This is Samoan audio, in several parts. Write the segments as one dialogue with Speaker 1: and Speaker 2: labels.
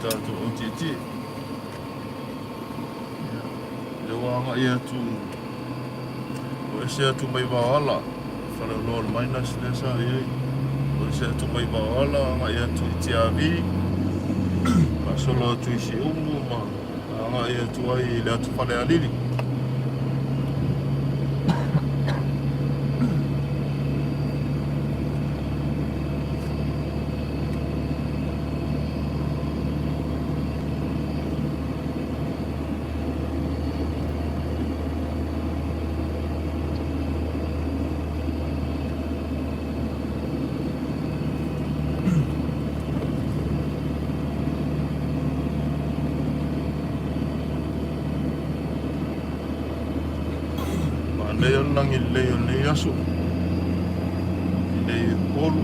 Speaker 1: tatou au tietie. Ia, lea ua agai atu, ua ese atu mai Vaoala, faleoloa o le Minus lea sa i ai. Ua ese atu mai Vaoala agai atu i Tiavi, faasolo atu i Siumu ma agai atu ai i le atu Falealili. Manaia le lagi lelei o lenei aso i nei Upolu.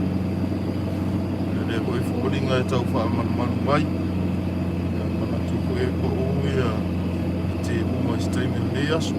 Speaker 1: E lea foi foliga e tau faamalumalu mai. Ia manatu foi e pau ia timuga i se taimi o lenei aso.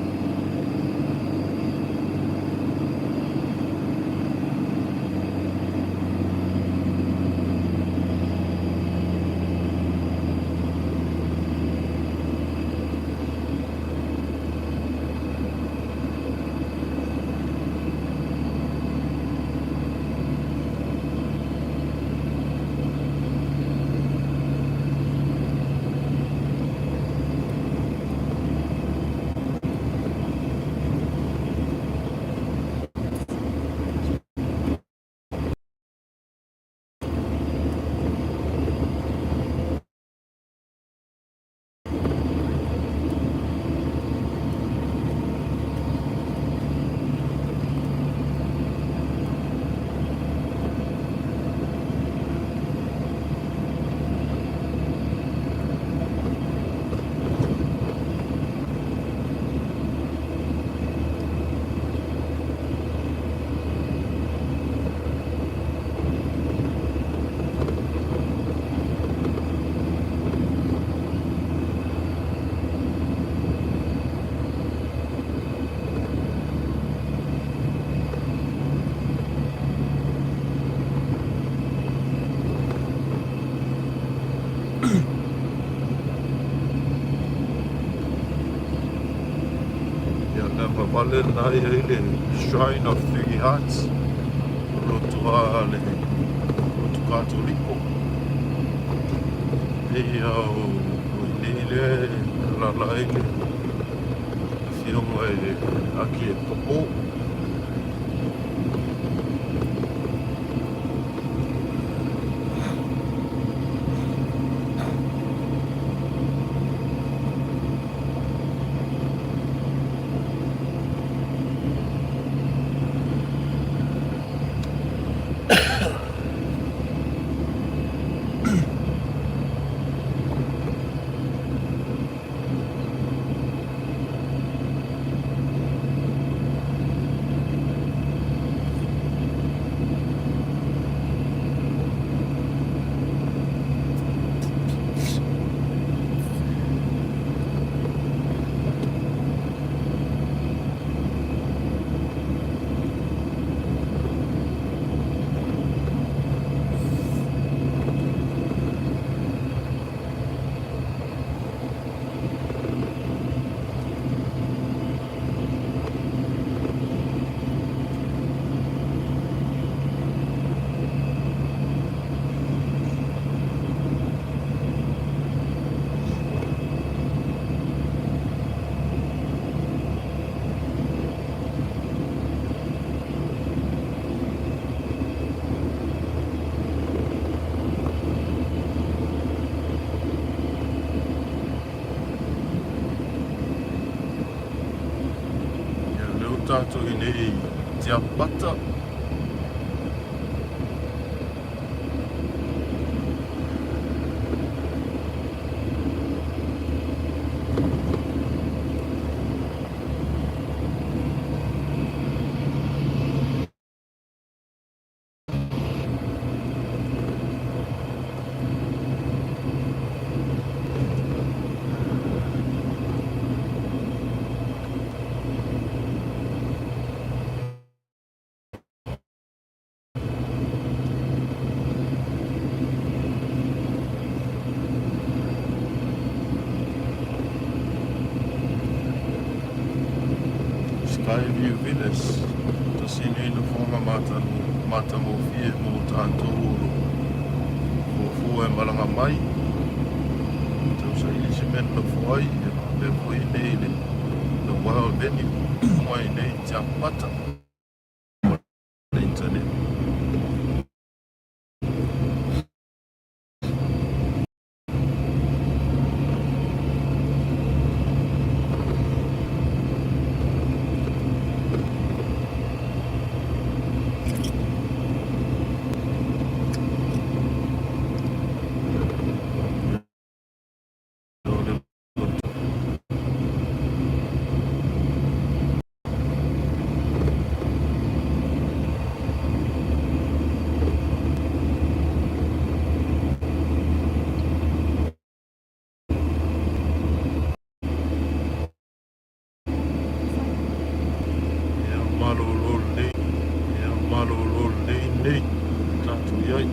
Speaker 1: Ia, le agavale lena e i ai le Shrine of Three Hearts, o lotu a le lotu Katoliko. Ia, o i inei lea e alaala ai le afioga i le Akiekopo. Ia, lea ua tatou i nei i Tiapapata. Skyview Villas, tasi lenei nofoaga matagofie mo tatou o lo o fuafua e malaga mai e tausaili se mea e nonofo ai, e faapea foi i inei i le The Wild Venue i inei i Tiapapata ma le internet. O le Ia malolo lelei, ia malolo lelei nei tatou i ai.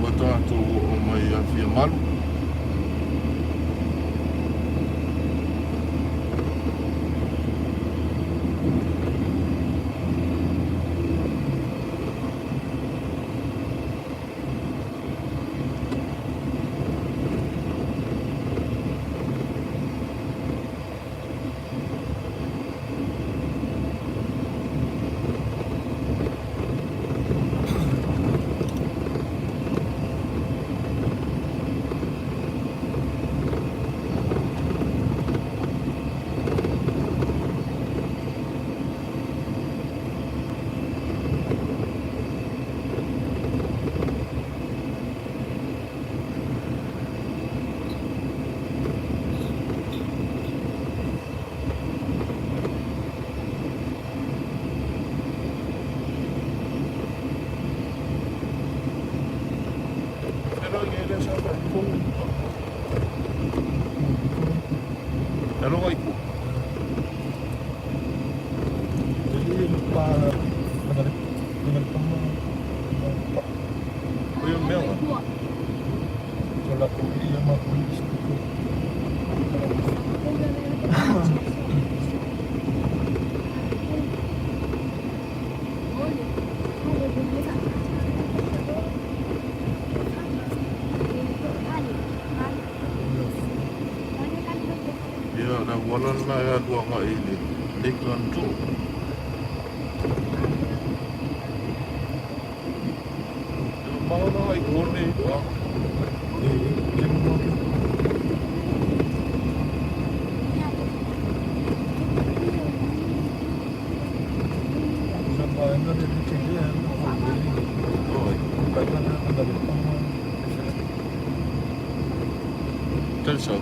Speaker 1: Ua tatou oo mai ia Fiamalu. Ia, le auala lena e alu agai i le Lakeland Tour. Telsau.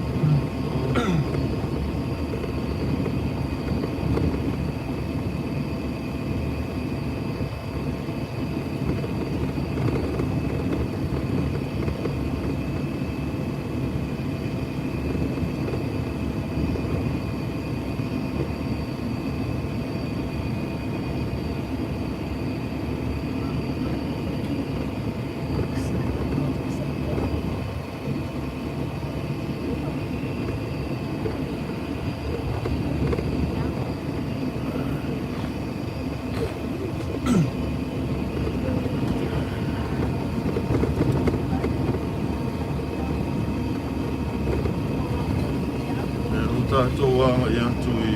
Speaker 1: E ua tatou agai atu i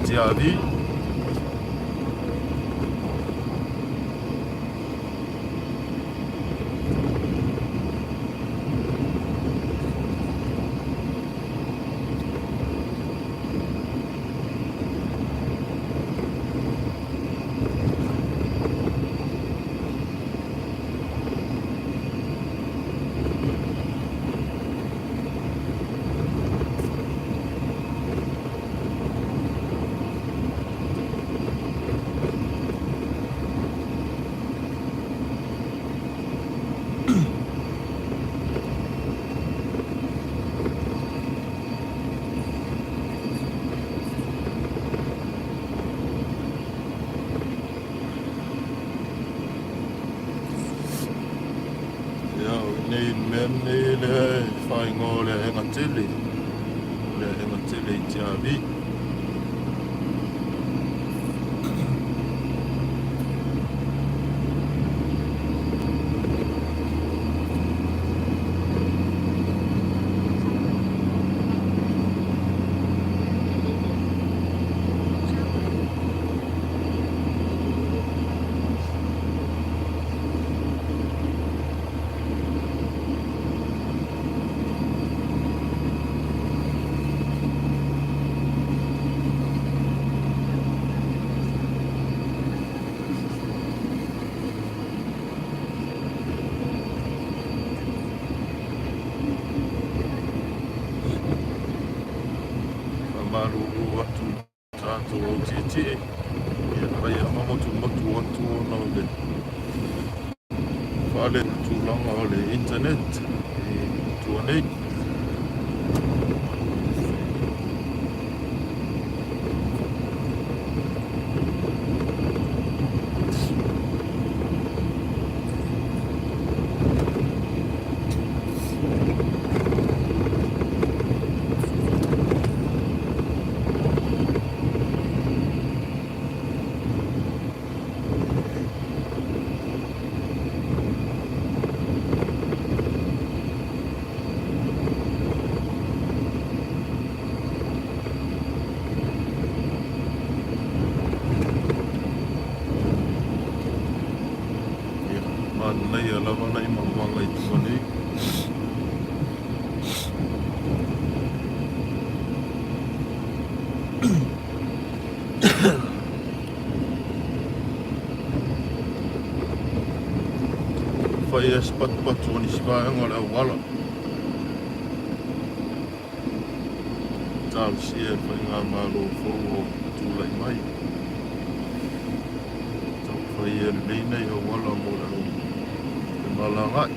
Speaker 1: Tiavi. Ia, o i inei i le mea lenei lea e faaigoa o le Aega Tele, o le Aega Tele i Tiavi. Faamalulu atu i tatou au tietie, ia fai lava ma motumotu atu ona o le fale tulaga o le internet i tua nei. Ia, manaia lava nai maumaga i tua nei. Fai e se patupatu o nisi vaega o le auala. Talosia e faigamalo fou o tulai mai. Taumafai e lelei nai auala mo le au femalagaai.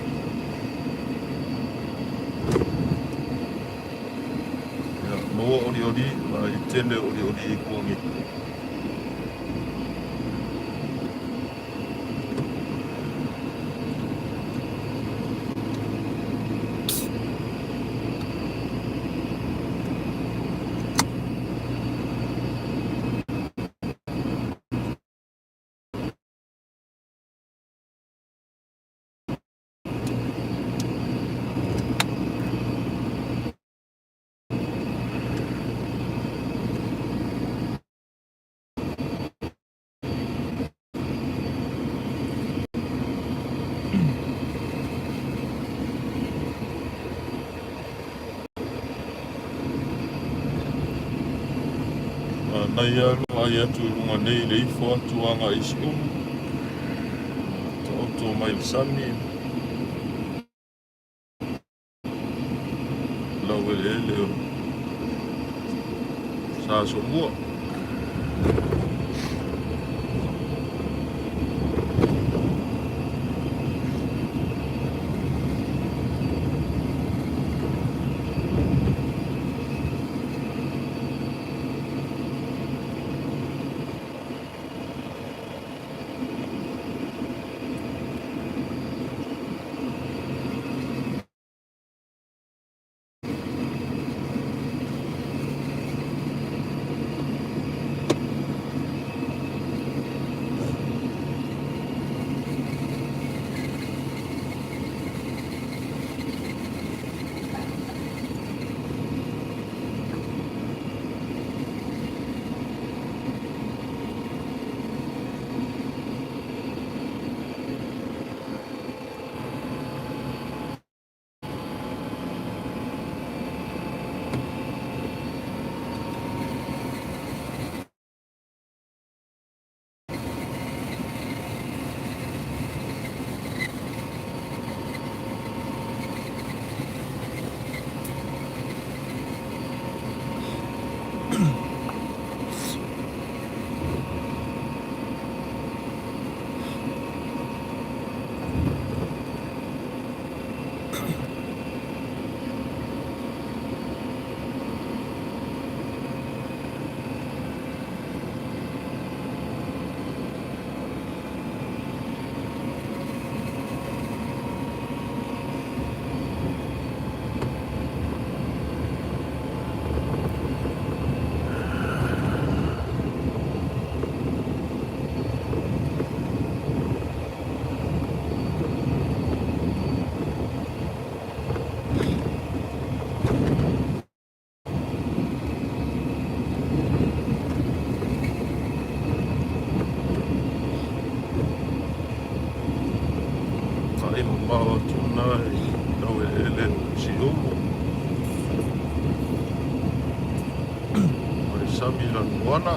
Speaker 1: Ia, maua olioli, ma e tele olioli i tua nei. Manaia le vaai atu i luga nei i le ifo atu agai i Siumu. Taoto mai le sami laueleele o Sasomua. Taʻi mamao atu na i laueleele o Siumu ma le sami lanumoana.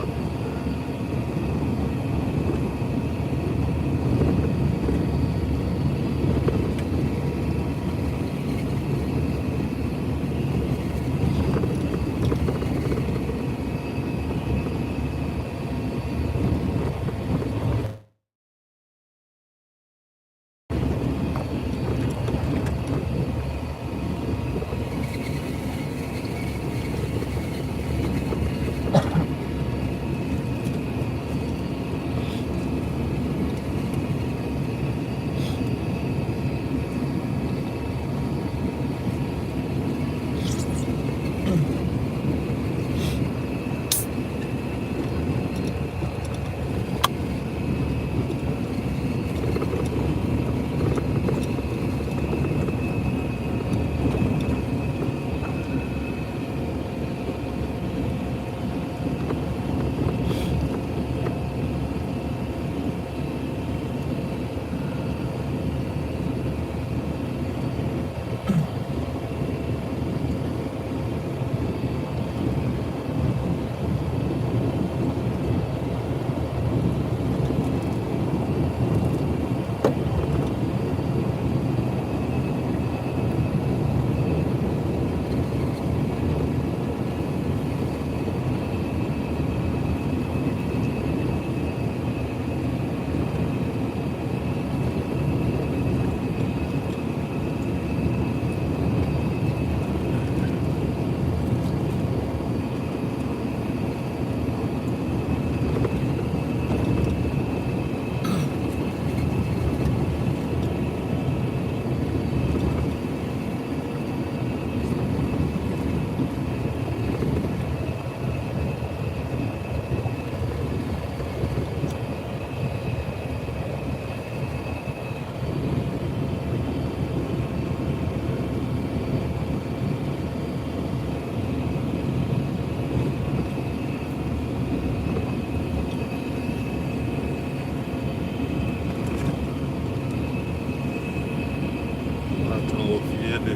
Speaker 1: Matagofie le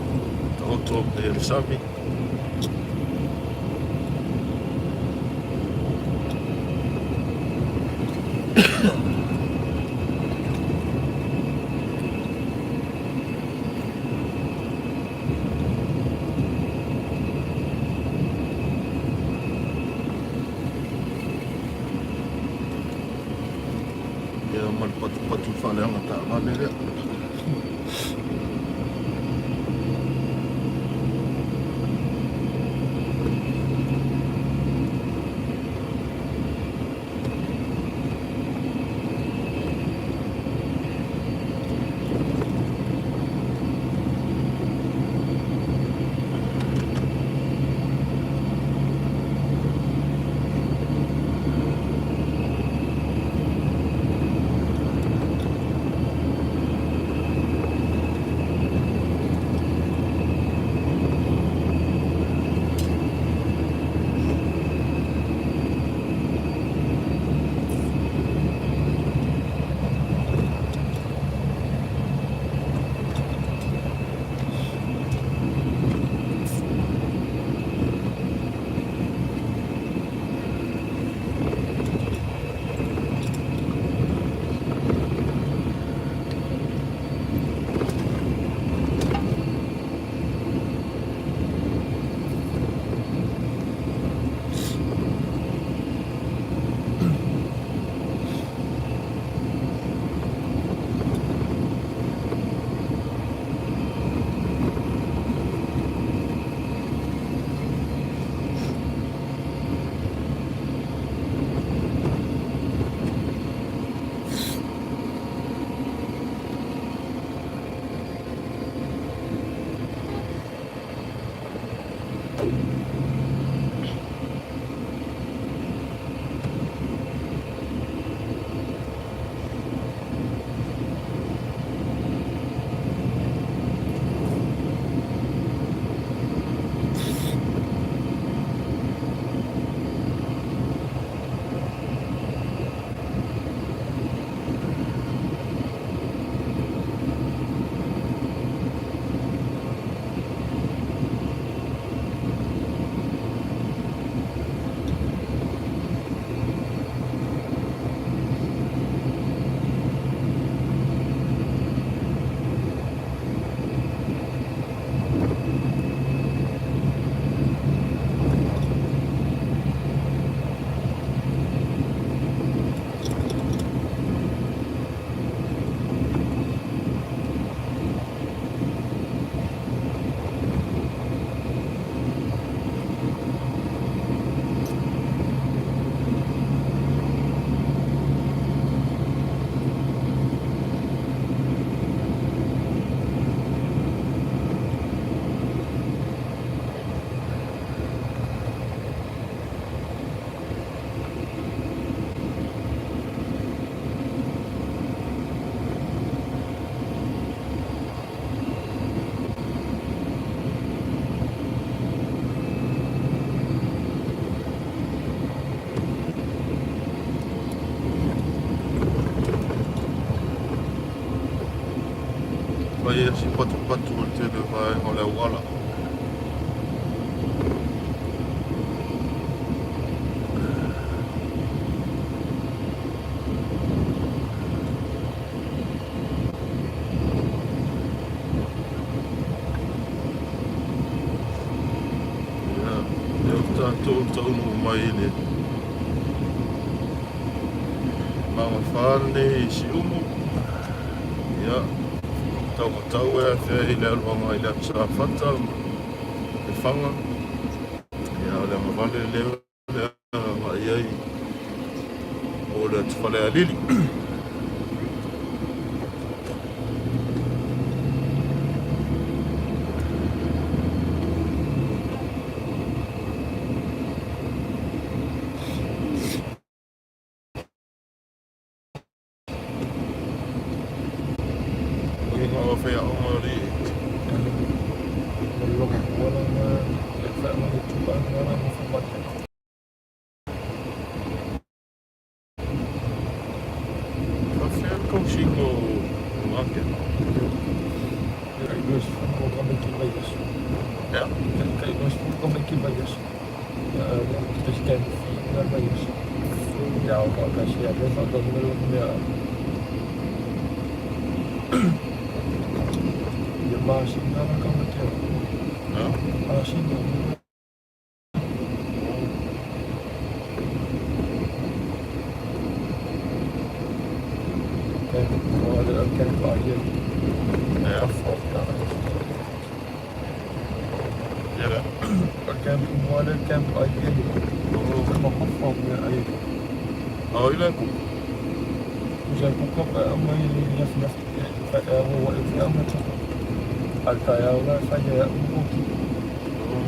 Speaker 1: taoto mai o le sami. faaleaga taavale lea. Fai e si patupatu o le tele o vaega o le auala. Ia, lea ua tatou taunuu mai i le magafa lenei i Siumu. Ia, taumatau e afea i le alu agai i le Aso Safata ma Lefaga. Ia, o le agavale lea o le a agai ai mo le atu Falealili. Uiga o faiaoga o le Faafefea le tausiga o Atea? Ea? Ea?
Speaker 2: hulle ou Camp Ideal.
Speaker 1: Ja. Ja.
Speaker 2: Camp Moana Camp Ideal.
Speaker 1: Oo.
Speaker 2: Ma ai.
Speaker 1: Ao ile ku.
Speaker 2: Usa kuka pa mai le na fa o e fa ma ta. Al ta ya la fa ya u ki.
Speaker 1: Oo.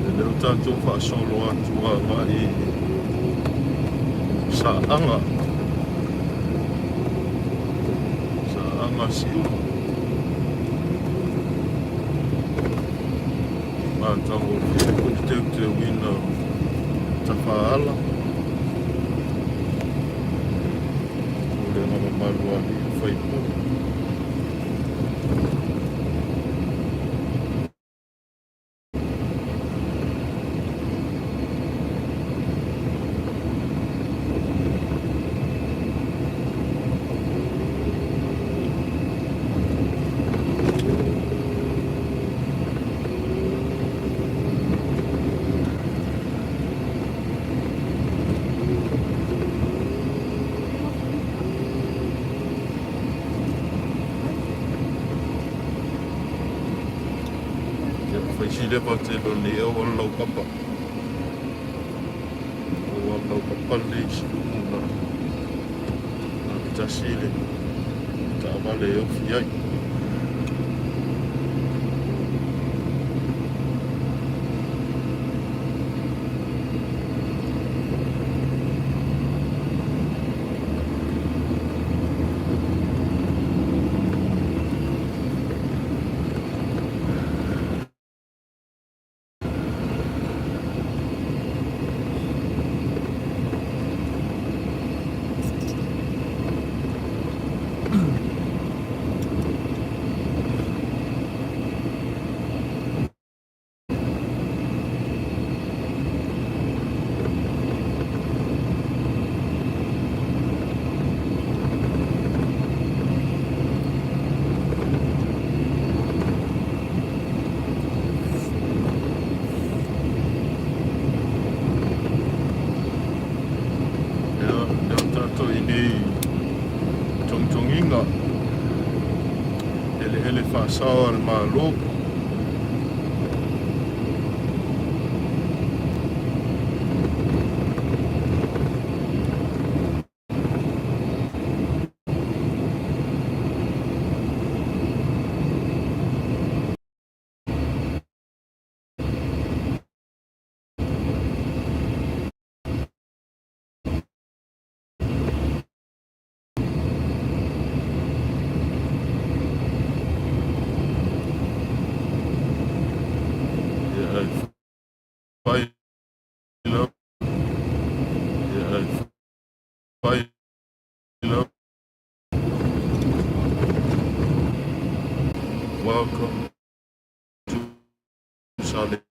Speaker 1: E le o tatou faasolo atu agai i Saaga. Saaga Siumu. Matagofie foi le teuteuina o tafaala. Pulega mamalu a alii ma faipule. Ia fai si leva tele o nei auala laupapa. Auala laupapa lenei i Siumu na na le tasi le taavale e ofi ai. Ia, lea o tatou i nei togitogiga eleele faasao a le Malo. Ia, e fai lava. Ia, e fai lava. Welcome to Saleilua.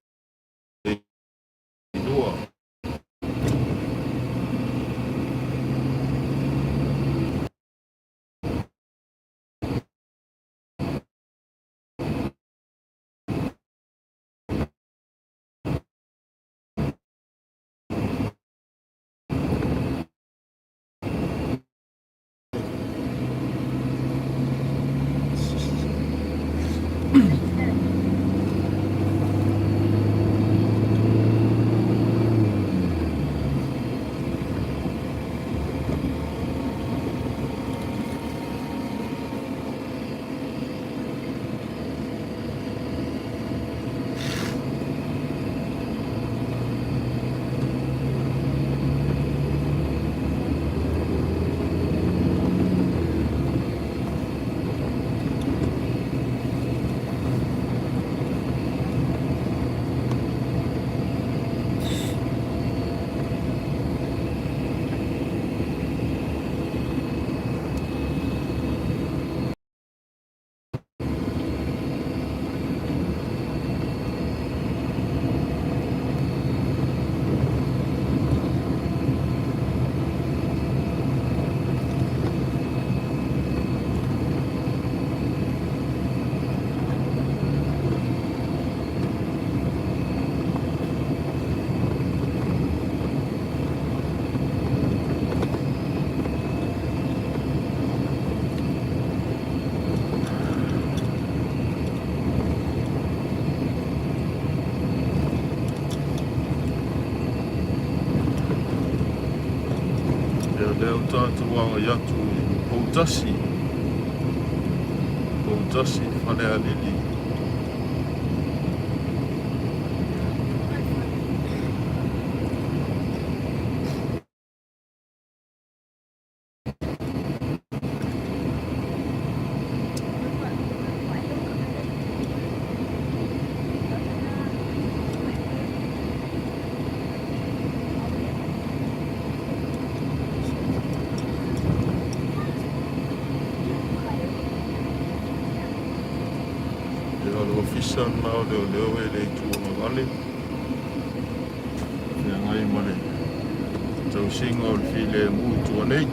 Speaker 1: tatou agai atu i Poutasi, Poutasi Falealili. Ia, o le ofisa lena o leoleo e le itu agavale, feagai ma le tausiga o le filemu i tua nei.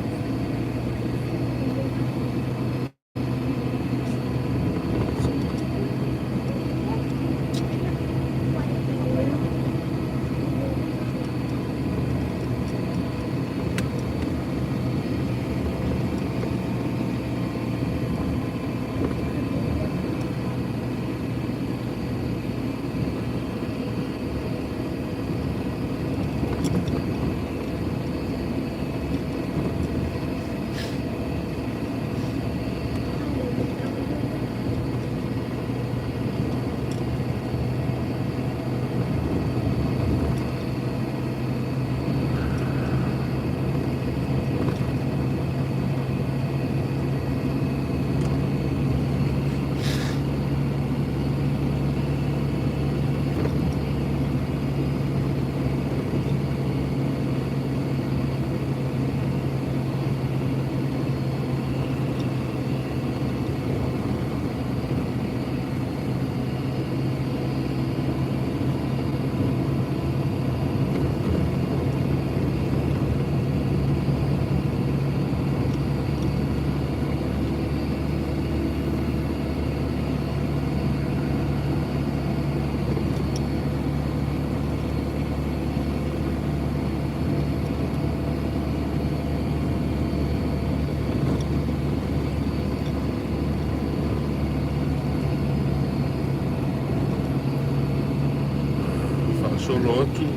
Speaker 1: Faasolo atu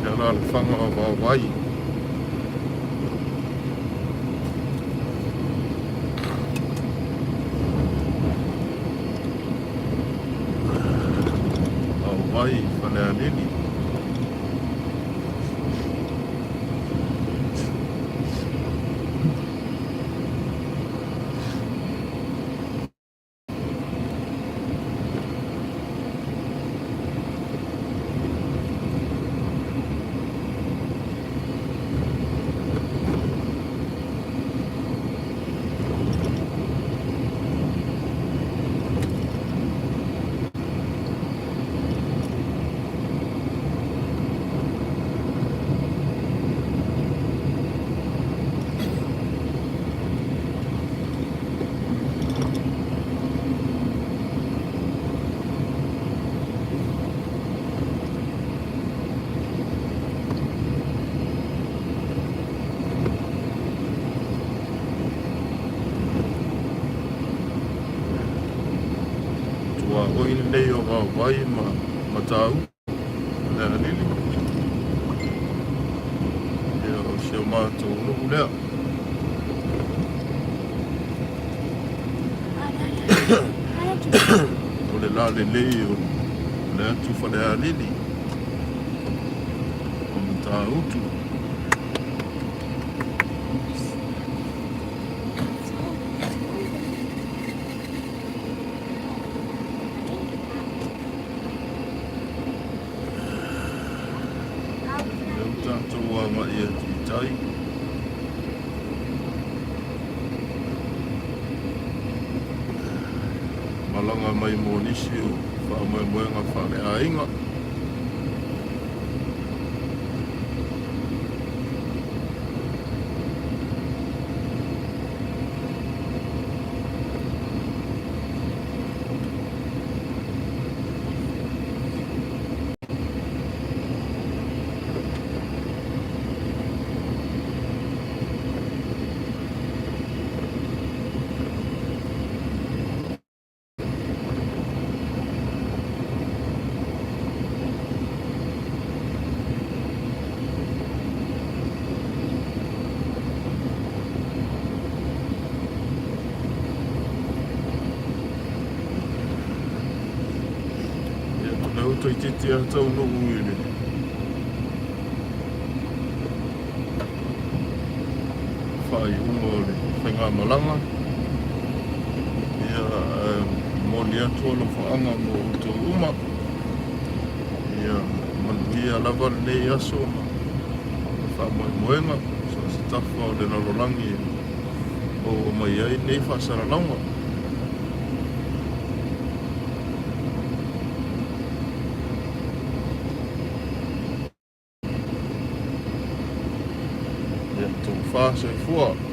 Speaker 1: i alaalafaga o Vaovai. Vaovai Falealili. Tuaoi lenei o Vaovai ma Matautu Falealili. Ia, o si o matou nuu lea. O le lalelei o le atu Falealili o Matautu. Lea ua tatou agai atu i tai. Malaga mai mo nisi o faamoemoega faaleaiga. Toeitiiti lava taunuu i le faaiuga o le faigamalaga. Ia, ae momoli atu alofaaga mo outou uma. Ia manuia lava lenei aso ma le faamoemoega so o se tafa o le lalolagi e maua mai ai nei faasalalauga. Ia tofa soifua.